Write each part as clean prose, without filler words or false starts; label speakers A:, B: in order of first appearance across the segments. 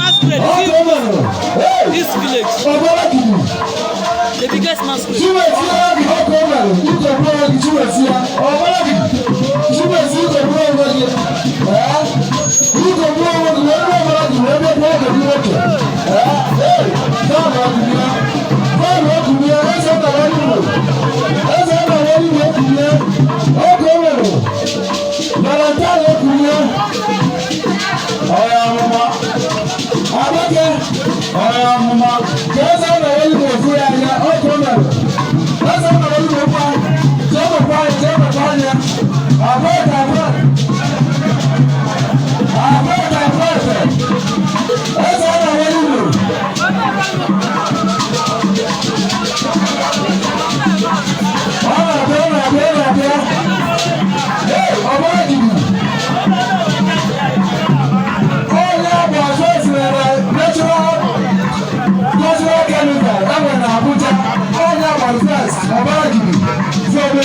A: Masquerade
B: Ọkụ
A: is
B: mere. Hey!
A: this village,
B: Ọbara gidi.
A: the biggest masquerade.
B: Chimezie ọkụ mere. Ikọgbu onwe gị Chimezie. Ọbara gidi. Chimezie ikọgbu onwe gị. Ee? Ikọgbu onwe gị wee rụọ ọbara gị wee bịa ọgọ gị nwoke. Ee? Hey! Bọọlụ ọkụnye. Bọọlụ ọkụnye. Eze nna ya Igbo. Eze nna ya Igbo ekunye. Ọkụ mere. Valentine ekunye. Ọya amụma. Abeke. Ọya amụma. Ka eze nna ya Igbo ofu ya anya. Ọkụ mere. Eze nna ya Igbo kwa. Jee mekwa anya. Jee mekwa anya. Abeke abeke. Abeke abeke. Eze nna ya Igbo. Ọ na-abịa, ọ na-abịa, ọ na-abịa. Hey, ọbara gidi. Onye bụ ọzọ esinyere natural cultural carnival enwere na Abuja. Onye gbara first ọbara gidi from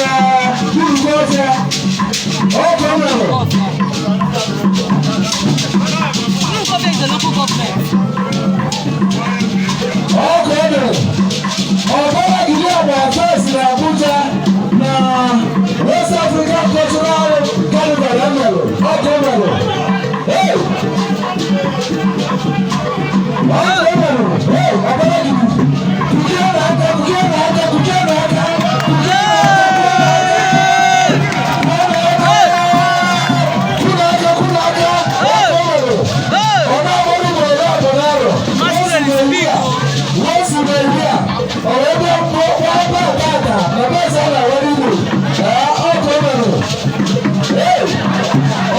B: Urukofia. Ọkụ mere.
A: Urukofia is the local government.
B: Ọkụ mere. Ọbara gidi agba first na Abuja na West African Cultural Carnival emere. Ọkụ mere. Hey! Ọkụ mere. Hey! Ọbara gidi. Kukie n'aka, kukie n'aka, kukie n'aka, kukie n'aka. Kunaka, kunaka. Ọkụ mere. Ọ na-agbara ugboro ya abụọ n'arọ.
A: Masquerade is big.
B: Wọ́n sì lè rí à ọ̀rọ̀ ẹgbẹ́ wọ́n bá tààtà bàbá ẹ̀sẹ̀ àwọn Igbo ẹ̀ ọkọ̀ mẹ́rin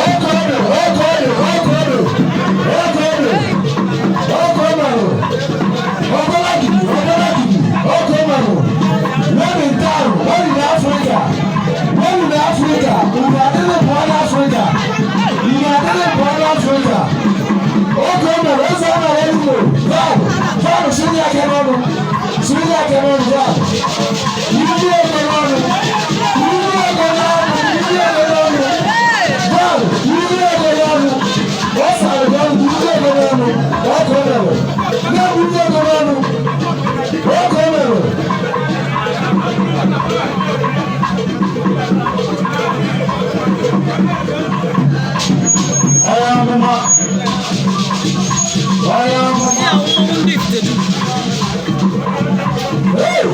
B: ọkọ̀ mẹ́rin ọkọ̀ mẹ́rin ọkọ̀ mẹ́rin ọkọ̀ mẹ́rin ọkọ̀ mẹ́rin ọbọ̀lágìdì ọbọ̀lágìdì ọkọ̀ mẹ́rin. One in town, one in Africa, one in Africa. Unu adịghị pụọ n'Africa, unu adịghị pụọ n'Africa. Ọkọ̀ mẹ́rin eze ọmọ Igbo báàlù báàlù sórí akẹ́mọ́nù sórí akẹ́mọ́nù báàlù ìdílé ẹgbẹ́ n'ọnụ ìdílé ẹgbẹ́ n'ọnụ ìdílé ẹgbẹ́ n'ọnụ báàlù ìdílé ẹgbẹ́ n'ọnụ ọ̀sàrè báàlù ìdílé ẹgbẹ́ n'ọnụ. Ọkọ̀ mẹ́rin náà ìdílé ẹgbẹ́ n'ọnụ ọkọ̀ mẹ́rin. Ọya amụma, ọya amụma.
A: Yeah, ndị Ifitedunu.
B: Hey!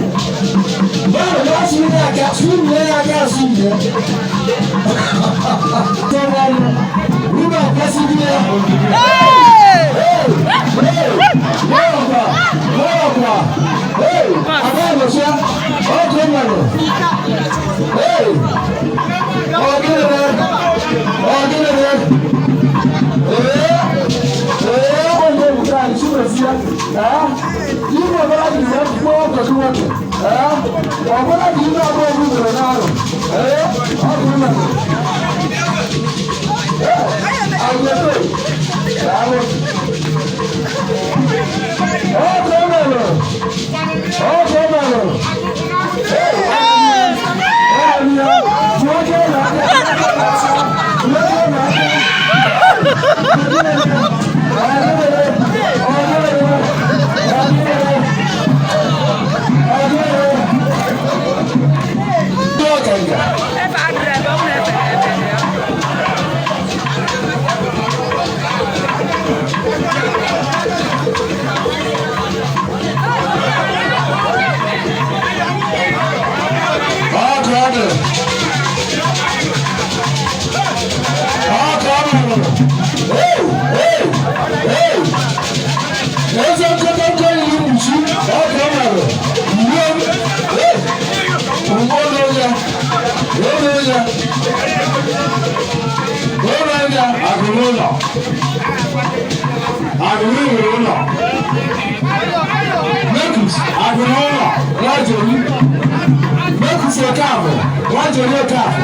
B: Báwo ni wọ́n sún ní àga sún ní àga sún ní ẹ̀? Tọ́wọ́ ọ̀nà nígbà pẹ́sí bí ẹ.
A: Hey!
B: Hey! Hey! Lọ́ọ̀gbà! Lọ́ọ̀gbà! Hey! Àbá ìrọ̀ṣẹ́ ọkọ̀ mọ̀rọ̀. Hey! Ọ̀gẹ́rẹ́! Ọ̀gẹ́rẹ́! Ee! Ee! Ọ̀gẹ́ ìwúkà ìṣúná sí ẹ. Ẹ́! Igbo ọbara gidi ya kwuo ọkọ̀ tí wọ́n tẹ̀. Ẹ́! Ọbara gidi náà bọ̀ ọdún ìrẹ̀ náà rọ̀. Ee! Ọkùnrin náà. Àgbẹ̀fẹ̀. Daalụ. Ọkọ̀ mẹ́rọ̀. Ọkọ̀ mẹ́rọ̀.
A: Hey!
B: Nwoke na-aka. Nwoke na-aka. Ọ̀gẹ̀gẹ̀.
A: Ebe adịrị ebe ọ na-efe ebe ya.
B: Ọkụ ọdụ. Ọkụ ọdụ. Hey, hey, hey. Eze nkọtọnkọ yiri mkpuchi ọkụ ọmọdụ. Uwe hey. Uwe olu ya. Olu ya. Olu ya.
C: Agụrụ ụlọ. Agụrụ nwere ụlọ.
B: Mekus.
C: Agụrụ ụlọ.
B: Nwajeri. Mekus Okafọ. Nwajeri Okafọ.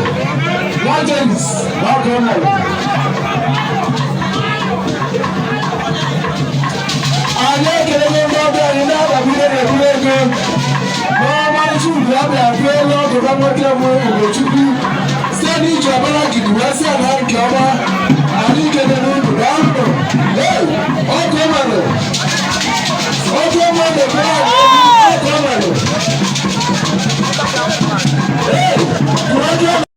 B: Nwajelis. Ọkụ ọmọdụ. Anyị ekelego ndị ọbịa anyị na-agbagide na-eburu ego n'ọmarịcha uru abịa bịa elu ọgụga nwoke bụ Ugochukwu site n'iji ọbara gidi wee sị ala nke ọma. Anyị kelere unu, daalụ. Ee, ọkụ mere. Ndị